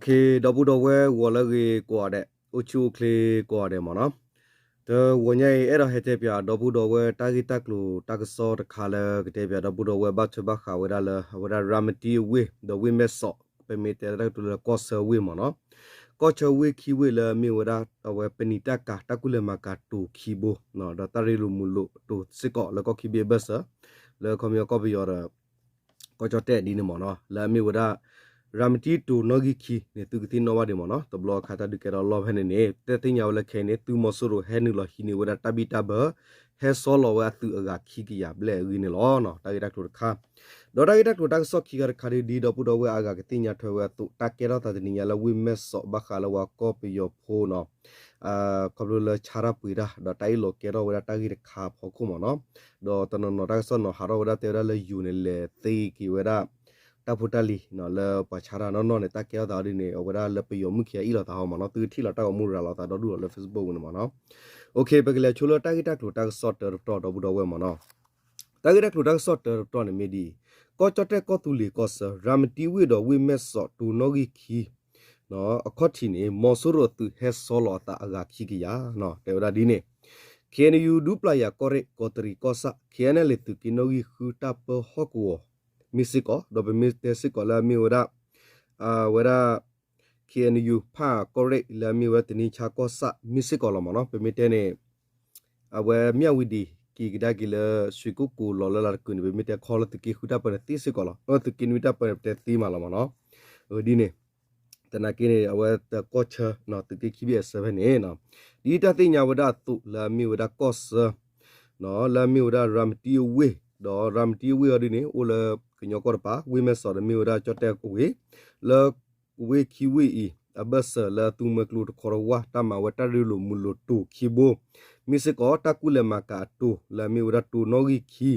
ဒီပုၢ်ဒီဝဲၢ်ဂီၤလၢအဂ့ၤကိးဂၤဒဲး, အိၣ်ဆူၣ်အိၣ်ချ့ကိးဂၤဒဲးမ့ၢ်နီၤ. တဂီၤညါအံၤ အဲၣ်ဒိးဟဲတဲပၠး ဒီပုၢ်ဒီဝဲၢ်တၢ်ဂ့ၢ်တၢ်ကျိၤတၢ်ကစီၣ်တခါလၢကတဲပၠး ဒီပုၢ်ဒီဝဲၢ်ဘၣ်ထွဲဘၣ်ဃးဝဲဒၣ်လၢ အဝဲဒၣ်ရၤမတံအဝ့ၢ် ဒီးဝ့ၢ်မဲၢ်စီး ပမ့ၢ်တဲတၢ်ကတိၤလၢကီၢ်ဆၢဝ့ၢ်မ့ၢ်နီၤ. ကီၢ်ဆၢဝ့ၢ်ခံဝ့ၢ်လၢအမ့ၢ်ဝဲဒၣ် အဝဲပနံာ်တၢ်ကၤတၢ်ကူၣ်လဲၤမၤကၤတိၤခံဘိ, ဒီးတၢ်ရ့လိာ်မုာ်လိာ်တိၤစ့ၢ်ကီးလၢကီၢ်ခံဘ့ၣ်အဘၢၣ်စၢၤ, လၢခီပညီကီၢ်ပယီၤဒီး ကီၢ်ကၠီၣ်တဲၣ်ဒ်န့ၣ်မ့ၢ်နီၤ, လၢအမ့ၢ်ဝဲဒၣ် ရၤမတံတိၤနီၣ်ဂံၢ်ခံန့ၣ် သုကသ့ၣ်နီၣ်ဘၣ်ဒံးမ့ၢ်နီၤ. တဘျီအခါတၢ်ဒုးကဲထီၣ်လီၢ်ဖဲန့ၣ်န့ၣ် တၢ်သ့ၣ်ညါဝဲလၢခဲအံၤန့ၣ် သုးမီၤစိရိၤဟဲနုာ်လီၤဟံးန့ၢ်ဝဲဒၣ်တၢ်ဘံၣ်တၢ်ဘၢ ဟဲဆီလီၤဝဲအသုးအဂၤခံကယၤဘျဲၣ်အဂ့ၢ်န့ၣ်လီၤ. တၢ်ဂ့ၢ်တၢ်ကျိၤတခါ ဒီးတၢ်ဂ့ၢ်တၢ်ကျိၤတၢ်ကစီၣ်ခံခါတခါဒ် ဒီပုၢ်ဒီဝဲၢ်အါဂၤကသ့ၣ်ညါထွဲဝဲအသိး တၢ်ကဲထီၣ်သးတနံၤညါလၢဝ့ၢ်မဲၢ်စီးဘၣ်ဃးလၢပှၤကီၢ်ပယီၤဖိနီၤ ခီဖျိလၢဆါတၢ်ပှ့ၤတၢ် ဒီးတၢ်အ့ၣ်လိာ်ကဲထီၣ်ဝဲဒၣ်တၢ်ဂ့ၢ်တခါအဖီခိၣ်မ့ၢ်နီၤ. ဒီးတနီၤနီၤတၢ်ကစီၣ်နီၤဟးထီၣ်ဝဲဒၣ်တဲဝဲဒၣ်လၢယိၤန့ၣ် လဲၤသ့က့ၤဝဲဒၣ် တၢ်ဖိတၢ်လံၤ လၢပှၤဆါတၢ်နီၢ်နီၢ်န့ၣ် တၢ်ကဲထီၣ်သးဒ်န့ၣ် အဝဲဒၣ်လၢပယီၤမုၢ်ခံဂၤအ့ၣ်လိာ်သးဟီမ့ၢ်နီၤ. သုကထံၣ်လီၤတၢ်ဂီၤမူရၤလီၤသးဒီဒူၣ်လီၤလၢ Facebook ဝံၤန့ၣ်မ့ၢ်နီၤ. ပကလဲၤဆိလၢတၢ်ဂ့ၢ်တၢ်ကျိၤတၢ်ကစီၣ်တၢတပတီၢ် ဒီပုၢ်ဒီဝဲၢ်မ့ၢ်နီၤ. တၢ်ဂ့ၢ်တၢ်ကျိၤတၢ်ကစီၣ်တၢတပတီၢ်န့ၣ်မ့ၢ်ဒ်အံၤ, ကီၢ်ကၠီၣ်တဲၣ်ကီၢ်သူလ့ၤကီၢ်ဆၢ ရၤမတံဝ့ၢ်ဒီးဝ့ၢ်မဲၢ်စီးတိၤနီၣ်ဂံၢ်ခံ အခီၣ်ထံးန့ၣ် မီၤစိရိၤအသုးဟဲဆီလီၤအသးအဂၤခံကယၤ တဲဝဲဒၣ်ဒ်န့ၣ်, KNU ဒူပျၢ်ယၤကီၢ်ရ့ၣ် ကီးတရံးကီၢ်ဆၣ် KNLA သုးက့နီၣ်ဂံၢ်ဃုတၢ်ပၢဟီၣ်ကဝီၤ မ့ၢ်စ့ၢ်ကီး ဒီးပမ့ၢ်တဲစ့ၢ်ကီးလၢအမ့ၢ်ဝဲဒၣ် အဝဲဒၣ် KNU ဖၣ်ကီၢ်ရ့ၣ်လၢအမ့ၢ်ဝဲတနံၤဆါကီၢ်ဆၣ် မ့ၢ်စ့ၢ်ကီးလီၤမ့ၢ်နီၤ. ပမ့ၢ်တဲန့ၣ် အဝဲမၠၣ်ဝံၤဒံး က့ၤကဒါက့ၤလၢ ရွှေကုက္ကို လီၤလၢလၤတကုာ်န့ၣ် ပမ့ၢ်တဲခီလၢသုးက့ဃုတၢ်ပၢန့ၣ်သ့စ့ၢ်ကီးလီၤ. သုးက့နွံတၢ်ပၢန့ၣ် ပတဲသ့မးလီၤမ့ၢ်နီၤ. ဒ်န့ၣ် သနာ်က့န့ၣ် အဝဲတကီၢ်ဆၢ သုးက့ခံဘ့ၣ်အဆၢဖဲန့ၣ် ဒ်တၢ်သ့ၣ်ညါဝဲဒၣ်အသိး လၢအမ့ၢ်ဝဲဒၣ်ကီၢ်ဆၢ လၢအမ့ၢ်ဝဲဒၣ်ရၤမတံအဝ့ၢ် ဒီးရၤမတံအဝ့ၢ်အီၤဒ်န့ၣ် အိၣ်လၢကညီကီၢ်တပၤ ဝ့ၢ်မဲၢ်စီးဒီးမ့ၢ်ဝဲဒၣ်ကၠီၣ်တဲၣ်အဝ့ၢ် လၢ ဝ့ၢ်ခံဝ့ၢ်အံၤ အဘၢၣ်စၢၤလၢအသုးမွဲကျိတခီတဝၢ် တၢ်မၤဝဲတၢ်ရ့လိာ်မုာ်လိာ်တိၤခံဘိ မ့ၢ်စ့ၢ်ကီး တၢ်ကူၣ်လဲၤမၤကၤအတိၤ လၢအမ့ၢ်ဝဲဒၣ်တိၤနီၣ်ဂံၢ်ခံ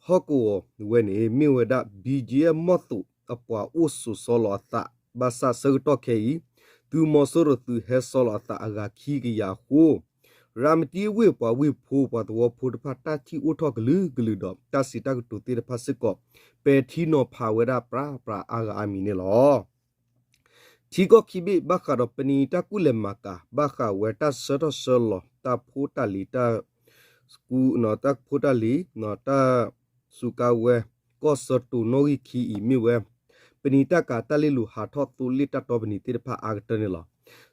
ဟီၣ်ကဝီၤဝဲန့ၣ် မ့ၢ်ဝဲဒၣ် ဘံၣ်ကၠံၣ်အဲၣ် မီၢ်သိးအပှၤအိၣ်ဆိးဆီလီၤအသး ဘၣ်ဆၣ်ဆၢကတီၢ်ခဲအံၤ သုးမီၤစိရိၤသုးဟဲဆီလီၤအသးအဂၤခံကယၤအဃိ ရၤမတံဝ့ၢ်ပှၤဝ့ၢ်ဖိပှၤသဝီဖိတဖၣ် တၢ်ထံၣ်အိၣ်ထီၣ်ကလုာ်ကလုာ်ဒီး တၢ်စံးတၢ်ကတိၤသ့ၣ်တဖၣ်စ့ၢ်ကီး ပဲာ်ထံနီၤဖးဝဲဒၣ်ပြးပြးအါဂၤအါမံၤန့ၣ်လီၤ. ထံကီၢ်ခံဘ့ၣ်ဘၣ်ဃးဒီးပနံာ်တၢ်ကူၣ်လဲၤမၤကၤ ဘၣ်ဃးဝဲတၢ်ဆှၢထီၣ်ဆှၢလီၤ တၢ်ဖိတၢ်လံၤ တၢ် တၢ်ဖိတၢ်လံၤ တၢ်စူးကါဝဲ ကီၢ်ဆၢတိၤနီၣ်ဂံၢ်ခံအံၤ မ့ၢ်ဝဲ ပနံာ်တၢ်ကၤတၢ်လ့လိာ်ဟးထီၣ်သိလ့ၣ်တၢ်တီပနံာ်သ့ၣ်တဖၣ်အါကတၢၢ်န့ၣ်လီၤ.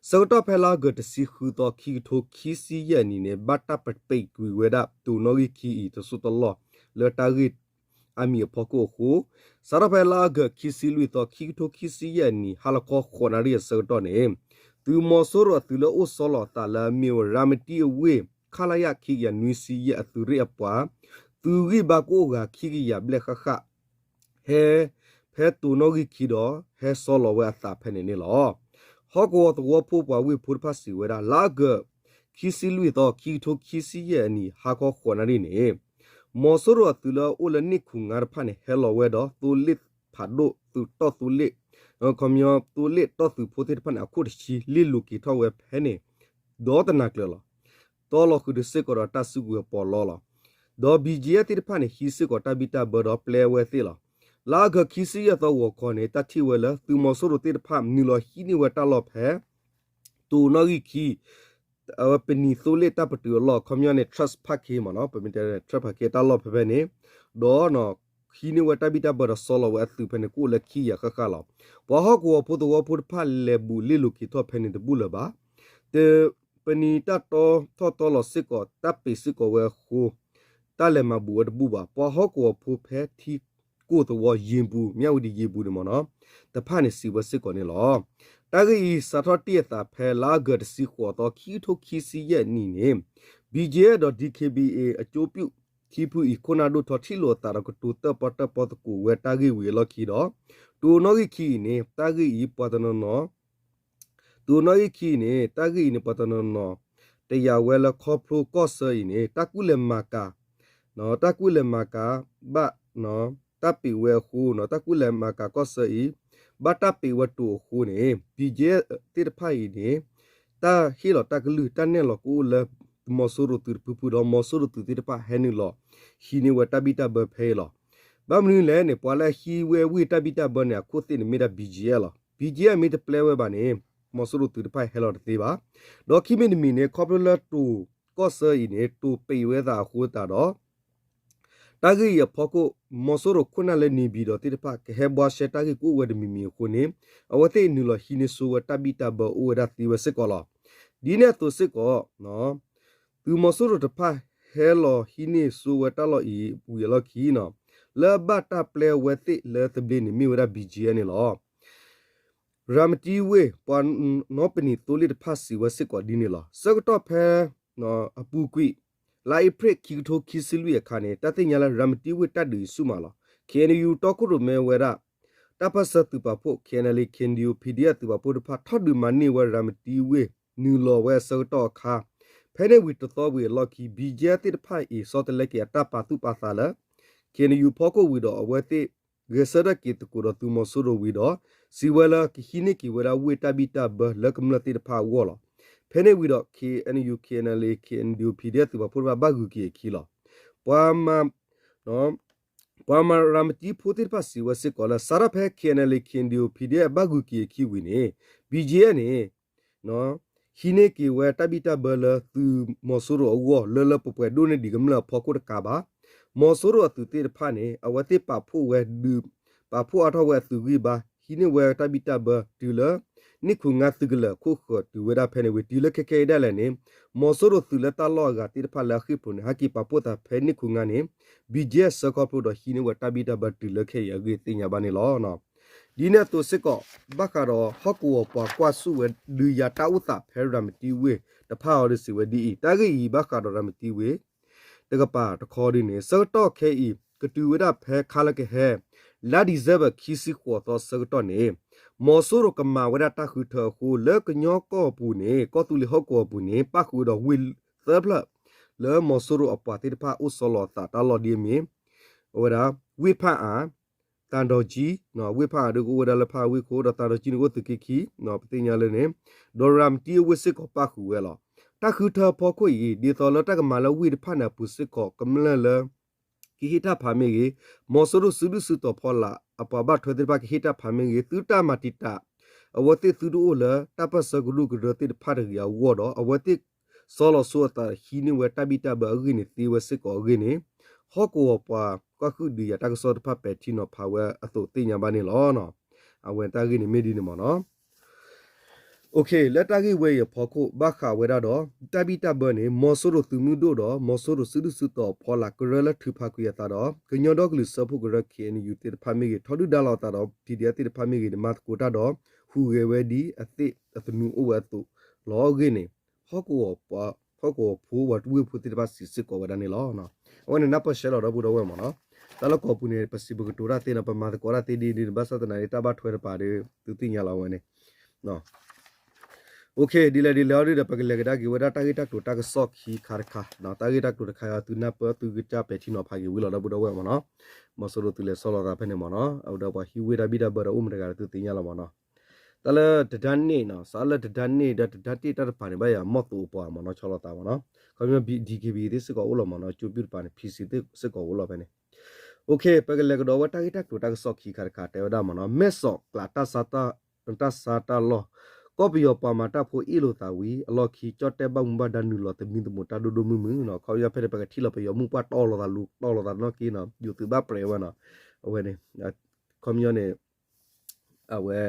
ဆၢကတီၢ်ဖဲလါအီကူးတဆံဃုသီ ခံကထိခံဆံယဲၢ်အနံၣ်န့ၣ် ဘၣ်တၢ်ပပံာ်ကွံာ်ဝဲဒၣ် တိၤနီၣ်ဂံၢ်ခံအံၤ တစိၢ်တလီၢ် လၢတၢ်ဂ့ၢ်အါမံၤအဖီခိၣ်အဃိ စးထီၣ်ဖဲလါအီကူးခံဆံလွံၢ်သီ ခံကထိခံဆံယဲၢ်အနံၣ် ဟါလီၤခီဃိးနၣ်ရံၣ်အဆၢကတီၢ်န့ၣ် သုးမီၤစိရိၤအသုးလၢအိၣ်ဆီလီၤအသးလၢအမ့ၢ်ဝဲ ရၤမတံအဝ့ၢ် ခလရ ခံကယၤနွံဆံယဲၢ် အသုးရ့ၣ်အပှၤ သုးဂံၢ်ဘါကအိၣ်ဂၤခံကယၤဘျဲၣ်ဃၣ်ဃၣ် ဟဲ ဖဲတိၤနီၣ်ဂံၢ်ခံဒီး ဟဲဆီလီၤဝဲအသးဖဲန့ၣ်န့ၣ်လီၤ. ဟီၣ်ကဝီၤသဝီဖိပှၤဝ့ၢ်ဖိတဖၣ်စံးဝဲဒၣ် လါအီကူး ခံဆံလွံၢ်သီ ခံကထိခံဆံယဲၢ်အနံၣ် ဟါခီဃိးနၣ်ရံၣ်န့ၣ် မီၤစိရိၤအသုးလၢအိၣ်လၢန့ၣ်ခူၣ်ငါတဖၣ်န့ၣ် ဟဲလီၤဝဲဒီး သိလ့ၣ်ဖးဒိၣ် သုးတီၢ်သိလ့ၣ် ခီပညီသိလ့ၣ်တီၢ်သုးဖိသ့ၣ်တဖၣ်န့ၣ် အခိၣ်တဆံ လ့ၣ်လိၤက့ၤထီၣ်ဝဲဖဲန့ၣ် ဒီးတနၤကျၢၤလီၤ. တီလီၤဃုာ်ဒီးစ့ၢ်ကီးဒီးတၢ်စုကဝဲၤပီးလီလီၤ. ဒီး ဘံၣ်ကၠံၣ်အဲၣ် သ့ၣ်တဖၣ်န့ၣ် ဟံးစ့ၢ်ကီးတၢ်ဘံၣ်တၢ်ဘၢဒီးပျဲဝဲသ့ၣ်လီၤ. လါအီကူးခံဆံယဲၢ်သီဂီၤခီန့ၣ် တၢ်ထံၣ်ဝဲလၢ သုးမီၤစိရိၤသ့ၣ်တဖၣ် နုာ်လီၤဟံးန့ၢ်ဝဲတၢ်လီၢ်ဖဲ တိၤနီၣ်ဂံၢ်ခံ အဝဲပနံာ်သိလ့ၣ်တၢ်ပတုာ်အလီၢ် ခီပညီန့ၣ် Trust Park မ့ၢ်နီၤ ပမ့ၢ်တဲ Trust Park တၢ်လီၢ်ဖဲဖဲန့ၣ် ဒီး ဟံးန့ၢ်ဝဲတၢ်ဘံၣ်တၢ်ဘၢဒီးဆီလီၤဝဲအသုးဖဲန့ၣ် ကအိၣ်လၢခံကယၤဃၣ်ဃၣ်လီၤ. ပှၤဟီၣ်ကဝီၤဖိသဝီဖိတဖၣ်လဲၤဘူးလ့ၣ်လိၤက့ၤထီၣ်ဖဲန့ၣ်တဘူၣ်လၢၤဘၣ်. တ ပနံာ်တၢ်တီထီၣ်တီလီၤစ့ၢ်ကီး တၢ်ပံာ်စ့ၢ်ကီးဝဲအဃိ တၢ်လဲၤမၤဘူးဝဲတဘူၣ်ဘၣ်. ပှၤဟီၣ်ကဝီၤဖိဖဲထံကိၢ်သဝီ ယ့ၤဘူး မၠၣ်ဝံၤဒံးယ့ၤဘူးန့ၣ်မ့ၢ်နီၤ တဖၣ်န့ၣ်စံးဝဲစ့ၢ်ကီးန့ၣ်လီၤ. တၢ်ဂ့ၢ်အံၤ စးထီၣ်တ့ၢ်အသးဖဲလါအီကူးတဆံဃိးသီ ခံကထိခံဆံယဲၢ်နံၣ်န့ၣ် ဘံၣ်ကၠံၣ်အဲၣ် ဒီး DKBA အကၠိပျုၢ်ခံဖုအံၤ ခိၣ်နၢ်ဒိၣ်ထီၣ်ထံၣ်လိာ်အသးဒီးကတိၤတၢၣ်ပီၣ်တၢၣ်ပီသကိးဝဲတၢ်ဂ့ၢ်ဝံၤအလီၢ်ခံဒီး တိၤနီၣ်ဂံၢ်ခံအံၤန့ၣ် တၢ်ဂ့ၢ်အံၤ ပှၤတနီၤနီၤ တိၤနီၣ်ဂံၢ်ခံအံၤန့ၣ် တၢ်ဂ့ၢ်အံၤန့ၣ် ပှၤတနီၤနီၤ တယာ်ဝဲလၢခီဖျိကီၢ်ဆၢအံၤန့ၣ် တၢ်ကူၣ်လဲၤမၤကၤ တၢ်ကူၣ်လဲၤမၤကၤဘၣ် တၢ်ပံာ်ဝဲအဃိ တၢ်ကူၣ်လဲၤမၤကၤကီၢ်ဆၢအံၤ ဘၣ်တၢ်ပံာ်ဝဲတိၤအဃိန့ၣ် ဘံၣ်ကၠံၣ်အဲၣ် သ့ၣ်တဖၣ်အံၤန့ၣ် တၢ်ဟ့ၣ်လီၤတၢ်ကလုၢ် တၢ်နဲၣ်လီၤကအိၣ်လၢ မီၤစိရိၤသုးတဖုဖုဒီး မီၤစိရိၤသုးသ့ၣ်တဖၣ်ဟဲနုာ်လီၤ ဟံးန့ၢ်ဝဲတၢ်ဘံၣ်တၢ်ဘၢဖဲအံၤလီၤ. ဘၣ်မနုၤလဲၣ်န့ၣ် ပှၤလၢအဟံးဝဲဝ့ၢ်တၢ်ဘံၣ်တၢ်ဘၢန့ၣ် အခိၣ်သ့ၣ်န့ၣ်မ့ၢ်ဒၣ် ဘံၣ်ကၠံၣ်အဲၣ် လီၤ. BGF မ့ၢ်တပျဲဝဲဘၣ်န့ၣ် မီၤစိရိၤသုးတဖၣ်ဟဲလီၤတသ့ဘၣ်. ဒီးခံမံၤတမံၤန့ၣ် ခီဖျိလၢတိၤကီၢ်ဆၢအံၤန့ၣ် တိၤပံးဝဲသးအဃိသတးဒီး တၢ်ဂ့ၢ်အံၤအဖီခိၣ် မီၤစိရိၤခိၣ်နၢ်လၢ နေပြည်တော် သ့ၣ်တဖၣ် ကဟဲဘှါရှဲတၢ်ဂ့ၢ်ကအိၣ်ဝဲတမံၤမံၤအဃိန့ၣ် အဝဲသ့ၣ်နုာ်လီၤဟံးန့ၢ်ဆိဝဲတၢ်ဘံၣ်တၢ်ဘၢအိၣ်ဝဲဒၣ်သ့ဝဲစ့ၢ်ကီးလီၤ. ဒ်န့ၣ်အသိးစ့ၢ်ကီး သုးမီၤစိရိၤတဖၣ်ဟဲလီၤဟံးန့ၢ်ဆိဝဲတၢ်လီၢ်အံၤဝံၤအလီၢ်ခံန့ၣ် လၢအဘၣ်တၢ်ပျဲဝဲသ့ၣ်လၢသဘျ့န့ၣ် မ့ၢ်ဝဲဒၣ် BGF န့ၣ်လီၤ. ရၤမတံဝ့ၢ် ပှၤနီပနံာ်သိလ့ၣ်တဖၣ်စံးဝဲစ့ၢ်ကီးဒ်န့ၣ်လီၤ. ဆၢကတီၢ်ဖဲ အပူၤကွံာ် လါအ့ဖြ့ၣ် ခံကထိခံဆံလွံၢ်အခါန့ၣ် တၢ်သ့ၣ်ညါလၢ ရၤမတံဝ့ၢ်တၢ်ဒုးအံၤဆူၣ်မးလီၤ. KNU တီခိၣ်ရိၣ်မဲဝဲဒၣ် တၢ်ပၢၢ်ဆၢသုးပာ်ဖှိၣ် KNLA KNDO PDF သုးပာ်ဖှိၣ်တဖၣ် ထီၣ်ဒုးမၤန့ၢ်ဝဲရၤမတံဝ့ၢ် နုာ်လီၤဝဲအဆၢကတီၢ်အခါ ဖဲန့ၣ်ဝံၤတသီဝံၤအလီၢ်ခံ BGF သ့ၣ်တဖၣ်အံၤ ဆီတလဲက့ၤအတၢ်ပာ်သူၣ်ပာ်သးလၢ KNU ဖီခိၣ်ဝံၤဒီး အဝဲသ့ၣ် ဂဲၤဆၢထၢၣ်က့ၤသကိးဒီးသုးမီၤစိရိၤဝံၤဒီး စံးဝဲလၢကဟံးန့ၢ်က့ၤဝဲဒၣ်ဝ့ၢ်တၢ်ဘံၣ်တၢ်ဘၢလၢကမျၢၢ်သ့ၣ်တဖၣ်အဂီၢ်လီၤ. ဖဲန့ၣ်ဝံၤဒီး KNU KNLA KNDO PDF သုးပာ်ဖှိၣ်တဖၣ်ဘၣ်ဂုၤက့ၤအခံလီၤ. ပှၤမၤ ပှၤမၤရၤမတံဖိသ့ၣ်တဖၣ်စံးဝဲစ့ၢ်ကီးလၢ စးထီၣ်ဖဲ KNLA KNDO PDF ဘၣ်ဂုၤက့ၤအခံဝံၤန့ၣ် BGF န့ၣ် ဟံးန့ၢ်က့ၤဝဲတၢ်ဘံၣ်တၢ်ဘၢလၢသုးမီၤစိရိၤအဂီၢ် လၢလၢပှဲၤပှဲၤဒိၣ်န့ၢ်ဒံးကမျၢၢ်အဖီခိၣ်တကးဘၣ်. မီၤစိရိၤအသုးသ့ၣ်တဖၣ်န့ၣ် အဝဲသ့ၣ်ပာ်ဖှိၣ်ဝဲဒုး ပာ်ဖှိၣ်အါထီၣ်ဝဲအသုးဂံၢ်ဘါ ဟံးန့ၢ်ဝဲတၢ်ဘံၣ်တၢ်ဘၢတုၤလၢ နံၣ်ခိၣ်ငါသုးကလၢၤခိၣ်ဃၢၤတုၤဝဲဒၣ်ဖဲန့ၣ်ဝံၤ တုၤလၢခဲခဲအံၤဒၣ်လဲာ်န့ၣ် မီၤစိရိၤသုးလၢတၢ်လီၢ်အဂၤသ့ၣ်တဖၣ်လၢအဃ့ၢ်ဖျိးန့ၣ် ဟဲက့ၤပာ်ဖှိၣ်သးဖဲနံၣ်ခိၣ်ငါန့ၣ် BGF ဆှၢခီဖျိဒီးဟံးန့ၢ်ဝဲတၢ်ဘံၣ်တၢ်ဘၢတုၤလၢခဲအံၤအဂ့ၢ်သ့ၣ်ညါဘၣ်န့ၣ်လီၤ. ဒ်န့ၣ်အသိးစ့ၢ်ကီး ဘၣ်ဃးဒီးဟီၣ်ကဝီၤပှၤကွၢ်ဆူၣ်ဝဲဒုးယၤတၢ်အိၣ်သးဖဲရၤမတံဝ့ၢ်တဖၣ်အံၤ ဒုးစံးဝဲဒ်အံၤ, တၢ်ဂ့ၢ်အံၤဘၣ်ဃးဒီးရၤမတံဝ့ၢ် တကပၤတခီဒ်န့ၣ် ဆၢကတီၢ်ခဲအံၤ ကတုၤဝဲဒၣ်ဖဲခါလၢကဟဲ လါဒံၣ်စဲဘၢၣ်ခံဆံဃိးသီဆၢကတီၢ်န့ၣ် မီၤစိရိၤကမၤဝဲဒၣ်တၢ်ဃုထၢအဃိ လၢကညီကီၢ်ပူၤန့ၣ် ကီၢ်သူလ့ၤဟီၣ်ကဝီၤပူၤန့ၣ် ပၣ်ဃုာ်ဝဲဒီးဝ့ၢ်သၢဖျၢၣ် လၢမီၤစိရိၤအပှၤသ့ၣ်တဖၣ်အိၣ်ဆီလီၤအသးတၢ်လီၢ်ဒ်အမ့ၢ် အဝဲဒၣ် ဝ့ၢ်ဖၣ်အၣ် သၣ်ဒီကၠံ ဝ့ၢ်ဖၣ်အၣ်ဒ်ကအိၣ်ဝဲဒၣ်လၢဖၣ်အၣ်ဝ့ၢ်ခိၣ် ဒီးသၣ်ဒီကၠံန့ၣ်အိၣ်သုးက့ခံ ပသ့ၣ်ညါလၢန့ၣ် ဒီးရၤမတံအဝ့ၢ်စ့ၢ်ကီးပၣ်ဃုာ်ဝဲလီၤ. တၢ်ဃုထၢအဖီခိၣ်အံၤ ဒ်သိးလၢတၢ်ကမၤလၢဝ့ၢ်တဖၣ်န့ၣ်အပူၤစ့ၢ်ကီး ကမျၢၢ်လၢ ကဟ့ၣ်တၢ်ဖးမ့ၢ်ဂ့ၤ, မီၤစိရိၤစုဒုၣ်စုတီၤဖီလာ် အပှၤဘၣ်ထွဲသ့ၣ်တဖၣ်ကဟ့ၣ်တၢ်ဖးမ့ၢ်ဂ့ၤ, သုတၢ်မၤတံာ်တာ် အဝဲသ့ၣ်သုတအိၣ်လၢတၢ်ပၢၢ်ဆၢကရူၢ်ကရၢသ့ၣ်တဖၣ်တဂ့ၤအဂီၢ်ဒီး အဝဲသ့ၣ်ဆီလီၤဆိအသးဟံးန့ၢ်ဝဲတၢ်ဘံၣ်တၢ်ဘၢအဂ့ၢ်န့ၣ်သ့ဝဲစ့ၢ်ကီးအဂ့ၢ်န့ၣ် ဟီၣ်ကဝီၤပှၤကွၢ်ဃုာ်ဒုးယၤတၢ်ကစီၣ်တဖၣ်ပဲာ်ထံနီၤဖးဝဲအသိးသ့ၣ်ညါဘၣ်န့ၣ်လီၤ. အဝဲတၢ်ဂ့ၢ်န့ၣ်မ့ၢ်ဒ်န့ၣ်မ့ၢ်နီၤ လၢတၢ်ဂ့ၢ်ဝဲအံၤအဖီခိၣ် ဘၣ်ဃးဝဲဒၣ်ဒီး တၢ်ဘံၣ်တၢ်ဘၢန့ၣ် မီၤစိရိၤသုးမုၢ်ဒိၣ်ဒီး မီၤစိရိၤစုဒုၣ်စုတီၤအဖီလာ် ကရၢလၢထုးဖးကွံာ်အသးဒီး ကညီဒီကလုာ်စၢဖှိၣ်ကရၢ KNU သ့ၣ်တဖၣ်မ့ၢ်ဂ့ၤ, ထီဒုၣ်ဒါလီၤအသးဒီး PDF သ့ၣ်တဖၣ်မ့ၢ်ဂ့ၤန့ၣ် မၤသကိးတၢ်ဒီး ဟူးဂဲၤဝဲဒ်အသ့ၣ်အသနူအိၣ်ဝဲအသိးလီၤအဂ့ၢ်န့ၣ် ဟီၣ်ကဝီၤပှၤ ဟီၣ်ကဝီၤဖိ ပှၤတဝ့ၢ်ဖိသ့ၣ်တဖၣ်စံးစ့ၢ်ကီးဝဲဒၣ်န့ၣ်လီၤ. အဝဲန့ၣ် နၢ်ပၢၢ်ရှဲလီၤဒီပုၢ်ဒီဝဲၢ်မ့ၢ်နီၤ, တၢ်လၢကီၢ်ပူၤန့ၣ် ပစံးပကတိၤတၢ်သ့နီၤ, ပမၤသကိးတၢ်သ့ဒ်န့ၣ် ဘၣ်ဆၣ်သနာ်က့ တၢ်ဘၣ်ထွဲတပၤဒီး သုသ့ၣ်ညါလီၤအဝဲန့ၣ် ဒ်လဲၣ်ဒ်လဲၣ်အီၤဒုဒီး ပကလဲၤကဒါက့ၤဝဲဒၣ်တၢ်ဂ့ၢ်တၢ်ကျိၤတၢ်ကစီၣ်ခံခါတခါ, တၢ်ဂ့ၢ်တၢ်ကျိၤတခါအံၤ သုနၢ်ပၢၢ်သုကစၢ်ပဲာ်ထံနီၤဖးက့ၤဝံၤလီၤ ဒီပုၢ်ဒီဝဲၢ်မ့ၢ်နီၤ, မီၤစိရိၤသုးလဲၤဆီလီၤသးဖဲန့ၣ်မ့ၢ်နီၤ, အဝဲဒၣ်ပှၤဟံးဝ့ၢ်တၢ်ဘံၣ်တၢ်ဘၢဒီးအိၣ်မတၤတဂၤဒီးသုသ့ၣ်ညါလီၤမ့ၢ်နီၤ, တၢ်လၢတဒါန့ၣ်နီၤ, စးလၢတဒါန့ၣ်ဒီးတဒါတ့ၢ်တၢ်တဖၣ်န့ၣ် ဘၣ်ယၤမီၢ်သိးအပှၤမ့ၢ်နီၤ ဆီလီၤသးမ့ၢ်နီၤ, ခီပညီ DKBA သ့ၣ်စ့ၢ်ကီးအိၣ်လီၤမ့ၢ်နီၤ, ကၠိပၠူၣ်တပၤန့ၣ် PC သ့ၣ်စ့ၢ်ကီးအိၣ်လီၤဖဲန့ၣ် ပကလဲၤကဒီးဝဲတၢ်ဂ့ၢ်တၢ်ကျိၤတၢ်ကစီၣ်ခံခါတခါ တဲဝဲဒၣ်မ့ၢ်နီၤ, မဲၢ်စီးကျးတၢ်ဆါတၢ်လီၢ်, ကီၢ်ပယီၤပှၤမၤတၢ်ဖိအ့ၣ်လိာ်သးဝံၤ အလီၢ်ခံ ကၠီၣ်တဲၣ်ဘၣ်မူဘၣ်ဒါနုာ်လီၤသမံသမိးတၢ်ဒိၣ်ဒိၣ်မုၢ်မုၢ်နီၤ, ခီပညီဖဲန့ၣ် ပကထံၣ်လီၤပယီၤမုၢ်ပှၢ်တီလိာ်သးလူၤတီလိာ်သးနီၢ်ကီၢ်နီၤ, ယိၤသုးဘၣ်ပြဲးဝဲနီၤ, အဝဲန့ၣ် ခီပညီန့ၣ် အဝဲ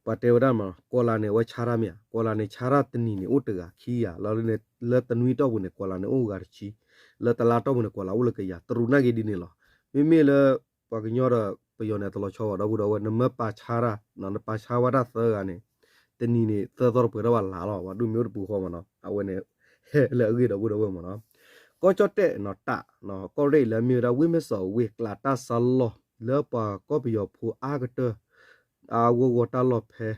ပှၤတဲဝဲဒၣ်မ့ၢ် ကီၤလၤန့ၣ် အဝဲဆါတၢ်မ့ၢ်ဧါ, ကီၤလၤန့ၣ် ဆါတၢ်တနံၤန့ၣ် အိၣ်တဂၤခံဂၤ, လၢ လၢတနွံတီၢ်ပူၤန့ၣ် ကီၤလၤန့ၣ် အိၣ်ဂၤတဆံ, လၢတလါတီၢ်ပူၤန့ၣ် ကီၤလၤအိၣ်လၢကယၤ, တရူးနာ်က့ဒ်န့ၣ်လီၤ. မ့မ့ၢ်လၢ ပှၤကညီဒီးပယီၤန့ၣ် တလီၤဆီဘၣ် ဒီပုၢ်ဒီဝဲၢ်, နမ့ၢ်ပာ်ဆါတၢ်, နပာ်ဆါဝဲဒၣ်သၢဂၤန့ၣ် တနံၤန့ၣ် သၢသီတပှဲၤထီၣ်ဘၣ်လါလီၤ, ပှၤဒိၣ်မ့ၢ်အိၣ်တပူၤဃီမ့ၢ်နီၤ, အဝဲန့ၣ် ဟဲလၢအဂ့ၢ် ဒီပုၢ်ဒီဝဲၢ်မ့ၢ်နီၤ, ကီၢ်ကၠီၣ်တဲၣ်နီၤ တၢ် ကီၢ်ရ့ၣ်လၢအမ့ၢ်ဝဲဒၣ်ဝ့ၢ်မဲၢ်စီးအဝ့ၢ် ကျးတၢ်ဆါလီၢ် လၢပှၤကီၢ်ပယီၤဖိအါကတၢၢ် အါဂီၢ်ဂီၢ်တၢ်လီၢ်ဖဲ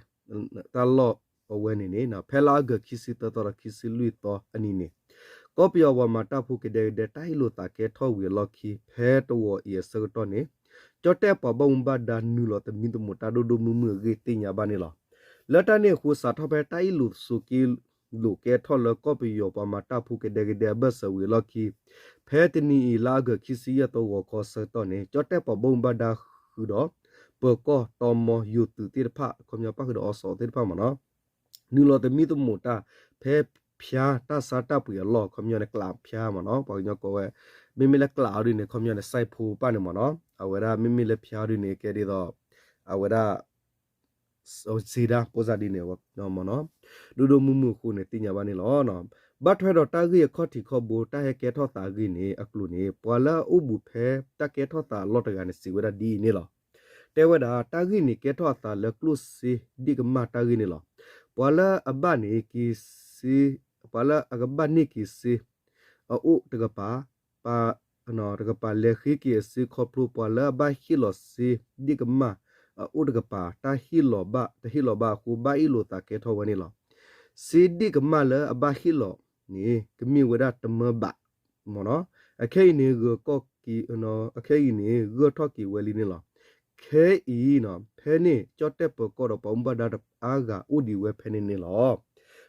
တၢ်လီၢ်အဝဲန့ၣ်န့ၣ် ဖဲလါအီကူး ခံဆံသၢသီဒီး ခံဆံလွံၢ်သီအနံၤန့ၣ် ကီၢ်ပယီၤပှၤမၤတၢ်ဖိကဒဲကဒဲ တၢ်အ့ၣ်လိာ်သးကဲထီၣ်ဝံၤအလီၢ်ခံ ဖဲတဝီၤအံၤအဆၢကတီၢ်န့ၣ် ကၠီၣ်တဲၣ်ပှၤဘၣ်မူဘၣ်ဒါနုာ်လီၤသမံသမိးတၢ်ဒိၣ်ဒိၣ်မုၢ်မုၢ်အဂ့ၢ်သ့ၣ်ညါဘၣ်န့ၣ်လီၤ. လၢတၢ်န့ၣ်အဃိ စးထီၣ်ဖဲတၢ်အ့ၣ်လိာ်ဆိးက့လိာ်ကဲထီၣ်လၢကီၢ်ပယီၤပှၤမၤတၢ်ဖိကဒဲကဒဲအဘၢၣ်စၢၤဝံၤအလီၢ်ခံ ဖဲတနံၤအံၤ လါအီကူး ခံဆံယဲၢ်သီ ဂီၤခီဆၢကတီၢ်န့ၣ် ကၠီၣ်တဲၣ်ပှၤဘၣ်မူဘၣ်ဒါဃုာ်ဒီး ပၢၤကီၢ်တီမီယိၤသုးသ့ၣ်တဖၣ် ခီပညီပၣ်ဃုာ်ဒီးအီစီသ့ၣ်တဖၣ်မ့ၢ်နီၤ, နုာ်လီၤသမံသမိးတၢ် ဖဲဖၠါတၢ်ဆါတၢ်ပှ့ၤအလီၢ် ခီပညီန့ၣ် ကျးဖၠါမ့ၢ်နီၤ, ပှၤကညီကိးဝဲ, မ့မ့ၢ်လၢကျးအီၤဒ်န့ၣ် ခီပညီန့ၣ် စဲးဖိပၣ်န့ၣ်မ့ၢ်နီၤ, အဝဲဒၣ်မ့မ့ၢ်လၢဖၠါအီၤဒ်န့ၣ် ကဲဒ်သိး အဝဲဒၣ် စံဒၣ် ပိစၢ်ဒ်န့ၣ်မ့ၢ်နီၤ, ဒိၣ်ဒိၣ်မုၢ်မုၢ်အဃိန့ၣ် သ့ၣ်ညါဘၣ်န့ၣ်လီၤ. ဘၣ်ထွဲဒီးတၢ်ဂ့ၢ်အခီၣ်ထံးခီၣ်ဘိ တၢ်ဟဲကဲထီၣ်သးအဂ့ၢ်န့ၣ် အကျိၤန့ၣ် ပှၤလၢအအိၣ်ဘူးဖဲတၢ်ကဲထီၣ်သးအလီၢ်တဂၤန့ၣ် စံးဝဲဒၣ်ဒ်အံၤန့ၣ်လီၤ. တဲဝဲဒၣ် တၢ်ဂ့ၢ်န့ၣ်ကဲထီၣ်အသးလၢကျိၣ်စ့ဒ့ၣ်ကမၢ်တၢ်ဂ့ၢ်န့ၣ်လီၤ. ပှၤလၢအဘၣ်န့ၢ်က့ၤစ့, ပှၤလၢအကဘၣ်န့ၢ်က့ၤစ့ အအိၣ်တကပၤ, ပှၤတကပၤလဲၤဃ့က့ၤအစ့ခီဖျိ ပှၤလၢအဘၣ်ဟ့ၣ်လီၤစ့ဒ့ၣ်ကမၢ် အအိၣ်တကပၤ တၢ်ဟ့ၣ်လီၤဘၣ် တဟ့ၣ်လီၤဘၣ်အဃိ ဘၣ်အ့ၣ်လိာ်သးကဲထီၣ်ဝဲန့ၣ်လီၤ. စ့ဒ့ၣ်ကမၢ်လၢအဘၣ်ဟ့ၣ်လီၤန့ၣ် ကမ့ၢ်ဝဲဒၣ်တမၢဘး မ့ၢ်နီၤ, အခဲအံၤန့ၣ် ဂၢၢ်ကီၢ်က့ၤ, အခဲအံၤန့ၣ် ဂၢၢ်ထီၣ်က့ၤဝဲလံန့ၣ်လီၤ. ခဲအံၤ ဖဲန့ၣ် ကၠီၣ်တဲၣ်ပၢၤကီၢ်ဒီးပှၤမူဘၣ်ဒါတအါဂၤအိၣ်ဒံးဝဲဖဲန့ၣ်န့ၣ်လီၤ.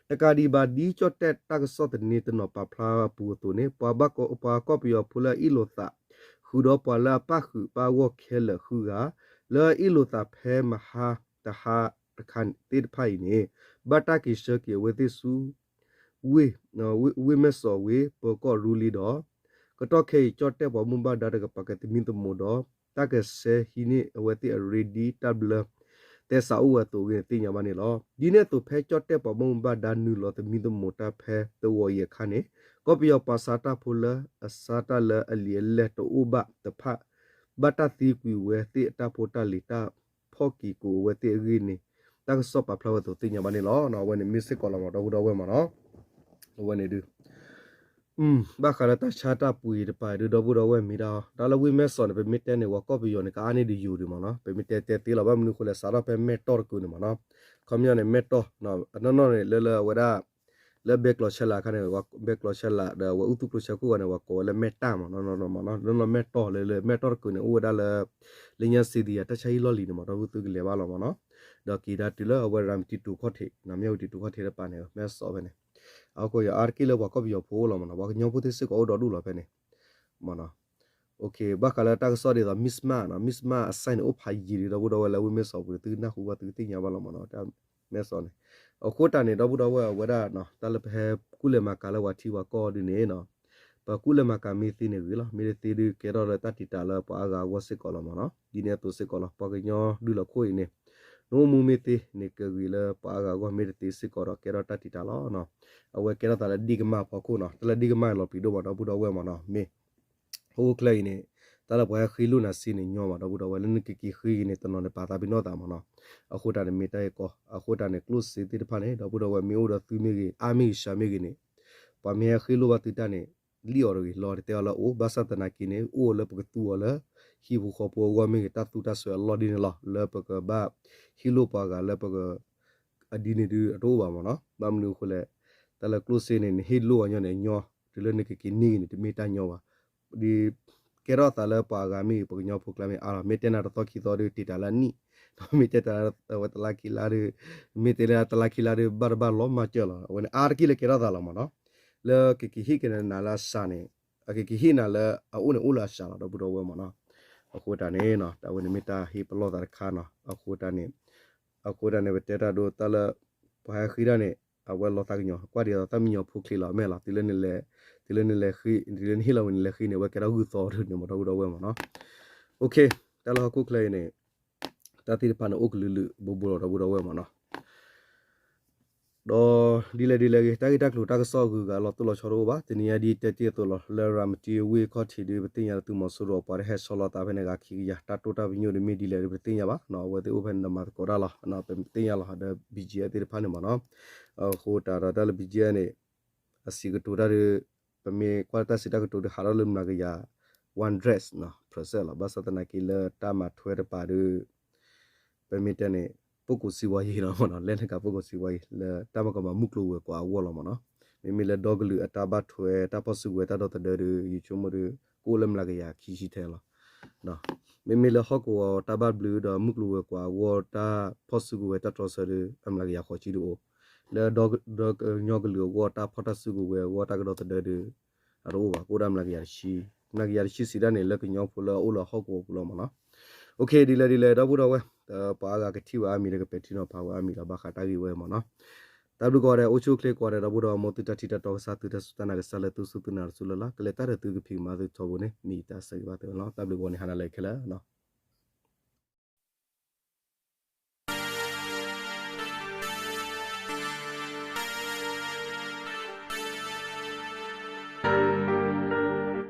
တကးဒံးဘၣ် ဒ်ကၠီၣ်တဲၣ်တၢ်ကစီၣ်သန့တနီၤပာ်ဖျါအပူၤအသိးန့ၣ် ပှၤကီၢ်ပယီၤဖိလၢအအ့ၣ်လိာ်သး ဃုာ်ဒီးပှၤလၢအပၣ်ဃုာ်ပၣ်ဂီၢ်ခဲလၢာ်ဃုဂၤ လၢအအ့ၣ်လိာ်သးဖဲမဟါတဟါတခါသ့ၣ်တဖၣ်အံၤန့ၣ် ဘၣ်တၢ်က့ၤဆှၢက့ၤအဝဲသ့ၣ်ဆူ ဝ့ၢ်, ဝ့ၢ်မဲၢ်စီၤဝ့ၢ် ပၢၤကီၢ်ရူလံဒီး ကတီၢ်ခဲအံၤ ကၠီၣ်တဲၣ်ပှၤမူဘၣ်ဒါတကပၤကသမံသမိးဒီး တၢ်ကဆှၢဟံးန့ၢ်အဝဲသ့ၣ်အရ့ဒံးတၢ်ဘျၢ သဲစးအိၣ်ဝဲအသိးအဂ့ၢ်န့ၣ် သ့ၣ်ညါဘၣ်န့ၣ်လီၤ. ဒ်န့ၣ်အသိး ဖဲကၠီၣ်တဲၣ်ပှၤမူဘၣ်ဒါနုာ်လီၤသမံသမိးတၢ်ဖဲသဝီအံၤအခါန့ၣ် ကီၢ်ပယီၤပှၤဆါတၢ်ဖိလၢအဆါတၢ်လၢအလံာ်အလဲၢ်တအိၣ်ဘၣ်တဖၣ် ဘၣ်တၢ်သံကွံာ်ဝဲသ့ၣ်အတၢ်ဖိတၢ်လံၤတၢ်ဖီၣ်က့ၤကိးအဝဲသ့ၣ်အဂ့ၢ်န့ၣ် တၢ်ကစီၣ်ပာ်ဖျါဝဲအသိးသ့ၣ်ညါဘၣ်န့ၣ်လီၤ. အဝဲန့ၣ်မ့ၢ်စ့ၢ်ကီးလီၤမ့ၢ် ဒီပုၢ်ဒီဝဲၢ်မ့ၢ်နီၤ, အဝဲန့ၣ်ဒုး ဘၣ်ဃးလၢတၢ်ဆါတၢ်ပှ့ၤတပၤဒုး ဒီပုၢ်ဒီဝဲၢ်မ့ၢ်ဒၣ် တၢ်လၢဝ့ၢ်မဲၢ်စီၤန့ၣ် ပမ့ၢ်တဲန့ၣ် ပှၤကီၢ်ပယီၤန့ၣ် ကအါန့ၢ်ဒုးယိာ်ဒံးမ့ၢ်နီၤ, ပမ့ၢ်တဲတဲသ့လီၤ ဘၣ်မနုၤအဃိလဲၣ် စးထီၣ်ဖဲမဲၢ်တီၢ်တကုာ်န့ၣ်မ့ၢ်နီၤ, ခီပညီန့ၣ် မဲၢ်တီၢ် အနီၢ်နီၢ်န့ၣ် လၢလၢအဝဲဒၣ် လၢဘဲကျီးဆဲလးအခါန့ၣ် ဘဲကျီးဆဲလးဒီး အဝဲအူသူကျိဆဲခိၣ်ဂီၤန့ၣ် ပှၤကိးဝဲလၢမဲၢ်တၢ်မ့ၢ်နီၤ, နီၢ်နီၢ်မဲၢ်တီၢ်လၢ လၢမဲၢ်တီၢ်တကုာ်န့ၣ် အိၣ်ဝဲဒၣ်လၢ လၢညါစ့ဒံယၤ တၢ်ဆါဟံၣ်လီၢ်လံၤန့ၣ်မ့ၢ် ဒီပုၢ်ဝဲၢ်သုကလဲၤဘၣ်လီၤမ့ၢ်နီၤ, ဒီးက့ၤဒၣ်တုၤလၢအဝဲရၤမတံတူးခီၣ်ထံး မ့ၢ်ဝဲတံတူးခီၣ်ထံးတပၤန့ၣ် မဲၢ်စီၤဖဲန့ၣ်, အဃိအါတက့ၢ်လၢပှၤကီၢ်ပယီၤဖိအိၣ်လီၤမ့ၢ်နီၤ, ပှၤကညီဖိသ့ၣ်စ့ၢ်ကီးအိၣ်ဒီဒူၣ်လီၤဖဲန့ၣ် မ့ၢ်နီၤ ဘၣ်ဃးလၢတၢ်ကစီၣ်ဒ်သိး မံၣ်စမၣ်နီၤ, မံၣ်စမၣ်အ site န့ၣ် အိၣ်ဖးယံာ်ဒံး ဒီပုၢ်ဒီဝဲၢ်လၢဝ့ၢ်မဲၢ်စီၤပူၤန့ၣ် သုကနၢ်ဟူဘၣ်သုကသ့ၣ်ညါဘၣ်လီၤမ့ၢ်နီၤ, မဲၢ်စီၤန့ၣ်, အဃိတၢ်န့ၣ် ဒီပုၢ်ဒီဝဲၢ်အဝဲဒၣ် တၢ်လၢပဟဲကူၣ်လဲၤမၤကၤလၢပှၤထံပှၤကီၢ်ဒ်န့ၣ်နီၤ, ပကူၣ်လဲၤမၤကၤမ့ၢ်သ့န့ၣ်ဂ့ၤလီၤ, မ့ၢ်တသ့ဒုးကဲထီၣ်လၢတၢ်တံာ်တာ်လၢပှၤအါဂၤအဂီၢ်စ့ၢ်ကီးလီၤမ့ၢ်နီၤ, ဒ်န့ၣ်အသိးစ့ၢ်ကီးလီၤ, ပှၤကညီဒုးလီၤခိၣ်အံၤန့ၣ် နအိၣ်မူမ့ၢ်သ့န့ၣ် ကဂ့ၤလၢပှၤအါဂၤအဂီၢ် မ့ၢ်တသ့စ့ၢ်ကီးဒီးကဲထီၣ်တၢ်တံာ်တာ်လီၤ, အဝဲကဲထီၣ်သးလၢဒ့ၣ်ကမၢ်အဖီခိၣ်နီၤ, တၢ်လၢဒ့ၣ်ကမၢ်လီၤပျံၤဒိၣ်မး ဒီပုၢ်ဒီဝဲၢ်မ့ၢ်နီၤ, မ့ၢ် ဟီၣ်ခိၣ်ချၢအံၤန့ၣ် တၢ်လၢပှၤဟဲဃ့လိၢ်နၤစ့န့ၣ်ညီမး ဒီပုၢ်ဒီဝဲၢ် လၢနကက့ၤဃ့က့ၤန့ၣ် တနီၤန့ၣ်ပာ်သးပ့ၤနီၣ်သးမ့ၢ်နီၤ, အဃိတၢ်န့ၣ်မ့ၢ်တၢ်ဂ့ၢ်ကီ, အဃိတၢ်န့ၣ် ကျိၣ်စ့သ့ၣ်တဖၣ်န့ၣ် ဒီပုၢ်ဒီဝဲၢ် မ့ၢ်အိၣ်ဒီးသုမ့ၢ်ဂ့ၤ အါမ့ၢ်ဂ့ၤ စှၤမ့ၢ်ဂ့ၤန့ၣ် ပှၤမ့ၢ်ဟဲဃ့လိၢ်ဘၣ်သုတၢ်န့ၣ် လံၣ်အီၤတဂ့ၤ လီၤတတဲအီၤလၢအအိၣ်, ဘၣ်ဆၣ်သနာ်က့န့ၣ် အိၣ်လၢပကသူအီၤလၢ ဟံၣ်ဖိဃီဖိအဂီၢ်မ့ၢ်ဂ့ၤ တၢ်သူတၢ်စွဲအလီၢ်ဒ်န့ၣ်လီၤ, လၢပကဘၣ်ဟ့ၣ်လိၢ်ပှၤဂၤလၢပက အဒ်န့ၣ်ဒုးအတအိၣ်ဘၣ်မ့ၢ်နီၤ, ဘၣ်မနုၤအဃိလဲၣ်, တၢ်လၢကျိၣ်စ့န့ၣ် နဟ့ၣ်လိၢ်အီၤညီန့ၣ် အညီ, တုၤလၢနကက့ၤန့ၢ်ဂ့ၤန့ၣ် တမ့ၢ်တၢ်ညီဘၣ်, ဒ် ကဲထီၣ်သးလၢပှၤအဂၤမ့ၢ်ဂ့ၤ ပှၤကညီဖိကျါမ့ၢ်အါလီၤ, မ့ၢ်တဲနၤတသီခံသီဒုး တံာ်တာ်လၢအနံၣ်, ဒီးမ့ၢ်တဲတၢ်လၢအဝဲတလါခံလါဒုး, မ့ၢ်တဲလၢတလါခံလါဒုး ဘၣ်တဘၣ်လီၤမၢ်စၢၤလီၤ, အဝဲန့ၣ်အါတက့ၢ်လၢကဲထီၣ်သးလီၤမ့ၢ်နီၤ, လၢကက့ၤဟ့ၣ်က့ၤနၤလၢအစှၤန့ၣ်, အကက့ၤဟ့ၣ်နၤလၢအအိၣ်န့ၣ်အိၣ်လၢအစှၤလီၤ ဒီပုၢ်ဒီဝဲၢ်မ့ၢ်နီၤ, အဃိတၢ်န့ၣ် တၢ်ဝဲန့ၣ်မ့ၢ်တၢ်ဟ့ၣ်ပလီၢ်သးတခါနီၤ, အဃိတၢ်န့ၣ် အဃိတၢ်န့ၣ် ပတဲတၢ်ဒိတၢ်လၢ ပှၤဟဲဃ့တၢ်န့ၣ် အဝဲလီၤသးကညီၤ ကွၢ်ဒ်သိးသၣ်မံညီၤဖိချ့လီၤ အမဲာ်လီၤ, တုၤလၢနလဲၤ, တုၤလၢနလဲၤဃ့, တုၤလၢနဟ့ၣ်လီၤဝဲန့ၣ်လဲၤဃ့န့ၣ် အဝဲကဲထီၣ်ဂုၢ်သီတန့ၣ်မ့ၢ် ဒီပုၢ်ဒီဝဲၢ်မ့ၢ်နီၤ, တၢ်လၢဟီၣ်ခိၣ်ချၢအံၤန့ၣ် တၢ်သ့ၣ်တဖၣ်န့ၣ်အိၣ်ကလုာ်လုာ်ဘိဘိလီၤ ဒီပုၢ်ဒီဝဲၢ်မ့ၢ်နီၤ, ဒီးဒ်လဲၣ်ဒ်လဲၣ်ဂ့ၤ တၢ်ဂ့ၢ်တၢ်ကျိၤတၢ်ကစီၣ်ဂုၤဂၤလီၤတိၢ်လီၤဆီတအိၣ်ဘၣ်, တနံၤညါဒ်တဲတ့ၢ်အသိးလီၤ လၢရၤမတံဝ့ၢ်ခီၣ်ထံးဒုး ပသ့ၣ်ညါလၢသုးမီၤစိရိၤပှၤတဟဲဆီလီၤသးဖဲန့ၣ်ဂၤခံကယၤ တၢ်တိၢ်တၢ်ပညိၣ်ဒုးမ့ၢ်ဒ်လဲၣ်ဒုး ပတသ့ၣ်ညါဘၣ်, အဝဲသ့ၣ်အိၣ်ဖဲန့ၣ်ဒီးမၤသကိးတၢ်လီၤ, ပသ့ၣ်ညါလီၤဒီး ဘံၣ်ကၠံၣ်အဲၣ် သ့ၣ်တဖၣ်န့ၣ်မ့ၢ်နီၤ, အဃိတၢ်ဒီးတၢ်လၢ ဘံၣ်ကၠံၣ်အဲၣ် န့ၣ် အစံးကတိၤတၢ်ဒုး ပမ့ၢ်ကွၢ်တၢ်စံးတၢ်ကတိၤဒုး ဟးထီၣ်လၢမျးကယၤ one hundred percent လီၤ, ဘၣ်ဆၣ်သနာ်က့လၢတၢ်မၤထွဲတပၤဒုး ပမ့ၢ်တဲန့ၣ် ပုဂ္ဂိုလ်စီးပွားရေးလီၤမ့ၢ်နီၤ, လၢနက ပုဂ္ဂိုလ်စီးပွားရေး လၢတၢ်မၤကမၤမုၢ်ကျိၤဝဲၤကွာ်အဂီၢ်လီၤမ့ၢ်နီၤ, မ့မ့ၢ်လၢဒီကလုာ်အတၢ်ဘၣ်ထွဲတၢ်ဖီၣ်စုကဝဲၤတၢ်ဒီသဒၢဒုး ယဆိကမိၣ်ဒုး ကအိၣ်လၢမျးကယၤခံဆံထဲလီၤ, မ့မ့ၢ်လၢဟီၣ်ကဝီၤတၢ်ဘၣ်ဘျုးဒီးမုၢ်ကျိၤဝဲၤကွာ်အဂီၢ်တၢ်ဖီၣ်စုကဝဲၤတၢ်တြီဆၢဒုး အမျးကယၤဃိးဆံဒုးအိၣ်, လၢဒီကညီကလုာ်အဂီၢ်တၢ်ဖီၣ်တၢ်စုကဝဲၤအဂီၢ်တၢ်ကဒီသဒၢဒုး အတအိၣ်ဘၣ် ကအိၣ်ဒၣ်မျးကယၤတဆံ နကယၤတဆံစံးဒၣ်န့ၣ် လၢကညီဖိလၢအအိၣ်လၢဟီၣ်ကဝီၤပူၤလီၤမ့ၢ်နီၤ. ဒ်လဲၣ်ဒ်လဲၣ် ဒီပုၢ်ဒီဝဲၢ် ပှၤအါဂၤကထံၣ်ဝဲအါမံၤဒီး ကပဲာ်ထံနီၤဖးဝဲအါမံၤလီၤ ဘၣ်ဃးတၢ်ဂ့ၢ်ဝဲမ့ၢ်နီၤ. တၢ်ဘျုးကိးဂၤဒဲး အိၣ်ဆူၣ်အိၣ်ချ့ကိးဂၤဒဲး ဒီပုၢ်ဒီဝဲၢ် မ်သုတၢ်ထံၣ်တၢ်တီကစၢ် သုတၢ်စူၢ်တၢ်နာ်ကစၢ်လၢသုစူၢ်သုနာ်တစူၢ်လၢ်လၢ် ကလဲၤတၢ်ဒီးသုကဖံးကမၤသုထီဘိန့ၣ် မ့ၢ်ယတၢ်ဆၢဂ့ၤဘၣ်သုလီၤ. တၢ်ဘျုးကိးဂၤန့ၣ် ဟါနၤလၢခဲလၢာ်